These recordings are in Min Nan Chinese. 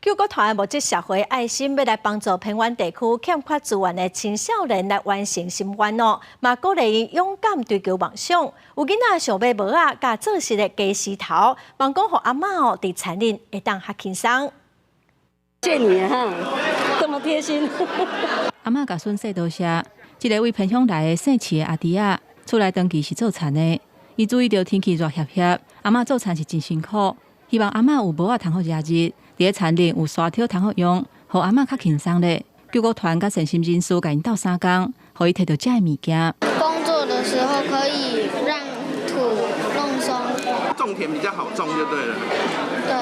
救國團募集社會愛心，欲來幫助偏遠地區欠缺資源的青少年來完成心願哦。嘛鼓勵𪜶勇敢追求夢想。有囡仔想買帽仔，共做穡的家私頭，望講予阿嬤哦，佇田裡會當較輕鬆。謝謝你哈，這麼貼心。阿嬤共孫說多謝，這个對偏鄉來的姓徐的阿弟仔，厝內長期是做田的。伊注意著天氣熱煋煋，阿嬤做田是真辛苦，希望阿嬤有帽仔通好遮熱，佇咧田裡有沙條通好用，予阿嬤較輕鬆咧。救國團佮善心人士共𪜶鬥相共，予伊提著這个物件。工作的時候可以讓土弄鬆。種田比較好種就對了。對。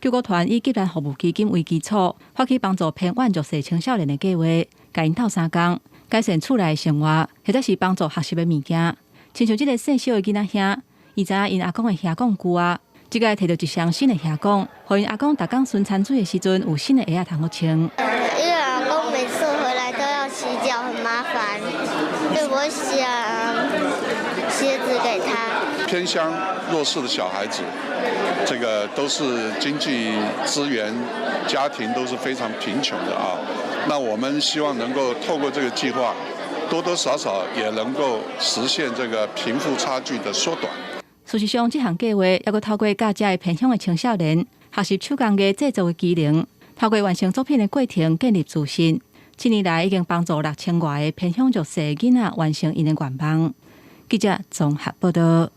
救國團以急難服務基金為基礎，發起幫助偏遠弱勢青少年的計劃，共𪜶鬥相共，改善厝內的生活，或者是幫助學習的物件。親像這个姓蕭的囡仔兄，伊知影𪜶阿公的鞋管舊啊，這擺提著一雙新的鞋管，予𪜶阿公逐工巡田水的時陣有新的鞋仔通好穿。因為阿公每次回來都要洗腳，很麻煩，所以我想鞋子給他。偏鄉弱勢的小孩子，這個都是經濟資源、家庭都是非常貧窮的啊。那我們希望能夠透過這個計劃，多多少少也能夠實現這個貧富差距的縮短。事實上，這項計劃猶閣透過教這个偏鄉的青少年學習手工藝製作的技能，透過完成作品的過程建立自信。七年來已經幫助6000外个偏鄉弱勢囡仔完成𪜶的願望。記者綜合報道。